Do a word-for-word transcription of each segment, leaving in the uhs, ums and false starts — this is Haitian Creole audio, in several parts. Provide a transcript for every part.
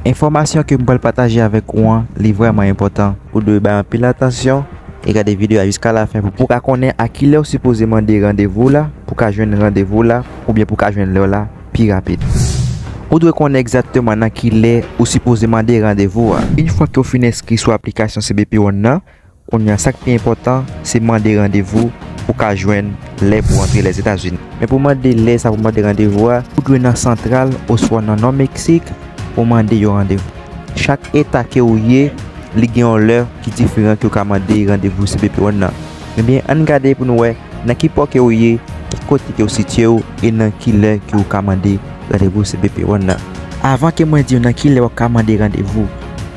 Enfòmasyon ke m pral pataje avèk ou an, li vrèman enpòtan. Ou dwe bay anpil atansyon e gade videyo a jiska lafen pou, pou w ka konnen a kilè w sipoze mande randevou la, pou w ka jwenn randevou la, oubyen pou w ka jwenn lè w la pi rapid. Ou dwe konnen egzakteman nan kilè ou sipoze mande randevou a. Yon fwa ke w fin enskri sou aplikasyon C B P One nan, kounye a, sa k pi enpòtan, se mande randevou pou w ka jwenn lè pou w antre Lèzetazini. Men pou mande lè sa pou mande randevou a, ou dwe nan santral oswa nan nò Meksik pou mande yon randevou. Chak eta ke ou ye, li gen yon lè ki diferan ke w ka mande randevou C B P One nan. Ebyen, ann gade pou nou wè nan ki pò ke ou ye, ki kote ke w sitiye w e nan ki lè ke w ka mande randevou C B P One nan. Avan ke mwen di w nan ki lè w ka mande randevou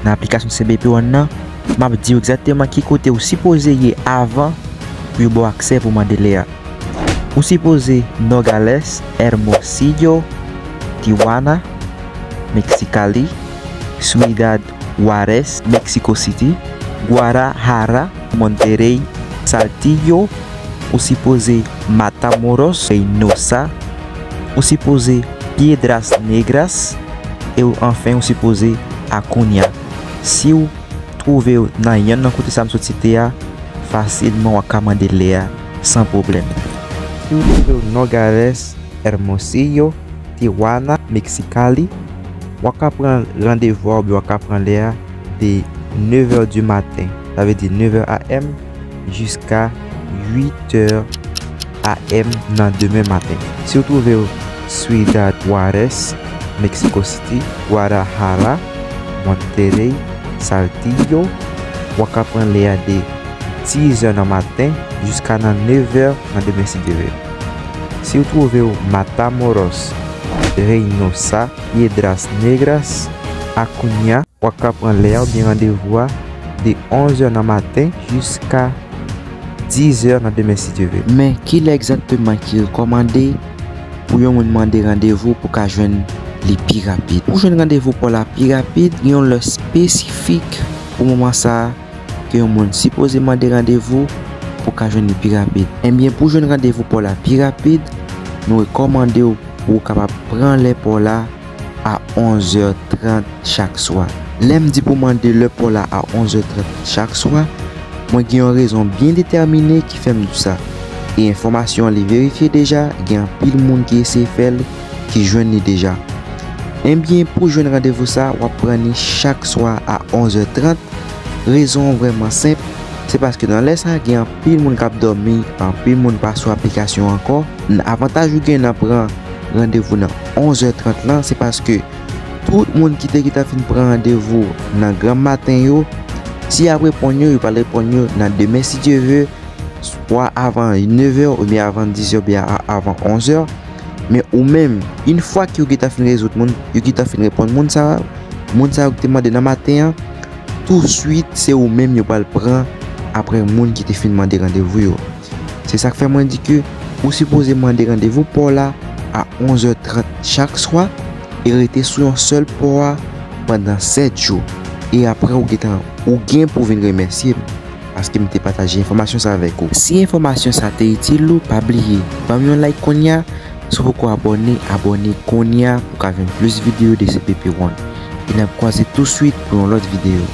nan aplikasyon C B P One nan, m ap di w egzakteman ki kote ou sipoze ye avan pou yo ba w aksè pou mande lè a. Ou sipoze Nogales, Hermosillo, Tijuana, Mexicali, Ciudad Juárez, Mexico City, Guadalajara, Monterrey, Saltillo, ou sipoze Matamoros, Reynosa, ou sipoze Piedras Negras, e ou anfen ou sipoze Acuña. Si w twouve w nan yonn nan kote sa m sot site a, fasilman w ap ka mande lè a san pwoblèm. Si w twouve w Nogales, Hermosillo, Tijuana, Mexicali, w ap ka pran randevou a oubyen w ap ka pran lè a de nev è di maten, sa vle di nev è A M, jiska uit è A M nan demen maten. Si w twouve w Ciudad Juárez, Mexico City, Guadalajara, Monterrey, Saltillo, w ap ka pran lè a de diz è nan maten jiska nan nev è nan demen si Dye vle. Si w twouve w Matamoros, Reynosa, Piedras Negras, Acuña, w ap ka pran lè a oubyen randevou a de onz è nan maten jiska diz è nan demen si Dye vle. Men ki lè egzakteman ki rekòmande pou yon moun mande randevou pou ka jwenn li pi rapid? Pou jwenn randevou pa w la pi rapid, gen yon lè espesifik pou moman sa a ke yon moun sipoze mande randevou pou ka jwenn li pi rapid. Ebyen, pou jwenn randevou pa w la pi rapid, nou rekòmande w pou w kapab pran lè pa w la a onz è trant chak swa. Lè m di pou mande lè pa w la a onz è trant chak swa, mwen gen yon rezon byen detèmine ki fè m di sa. E enfòmasyon an li verifye deja, gen anpil moun ki eseye fè l, ki jwenn li deja. Ebyen, pou jwenn randevou sa, w ap pran li chak swa a onz è trant. Rezon an vrèman senp, se paske nan lè sa a, gen anpil moun k ap dòmi, anpil moun pa sou aplikasyon ankò. Avantaj ou gen nan pran randevou nan onz è trant lan, se paske tout moun ki te gentan fin pran randevou nan granm maten yo, si y ap reponn yo, yo pral reponn yo nan demen si Dye vle, swa avan nev è oubyen avan diz è oubyen a-, avan onz è. Men ou menm, yon fwa ke yo gentan fin rezoud moun, yo gentan fin reponn moun sa a, moun sa yo ki te mande nan maten an, touswit se ou menm yo pral pran apre moun ki te fin mande randevou yo. Se sa k fè mwen di ke ou sipoze mande randevou pa w la a onz è trant chak swa e rete sou yon sèl pa w a pandan sèt jou. E apre ou gentan, ou gen pou w vin remèsye m paske m te pataje enfòmasyon sa avèk ou. Si enfòmasyon sa te itil ou, pa bliye ban m yon like kounye a. Si w poko abòne, abòne kounye a pou w ka jwenn plis videyo de C B P One. E n ap kwaze touswit pou yon lòt videyo.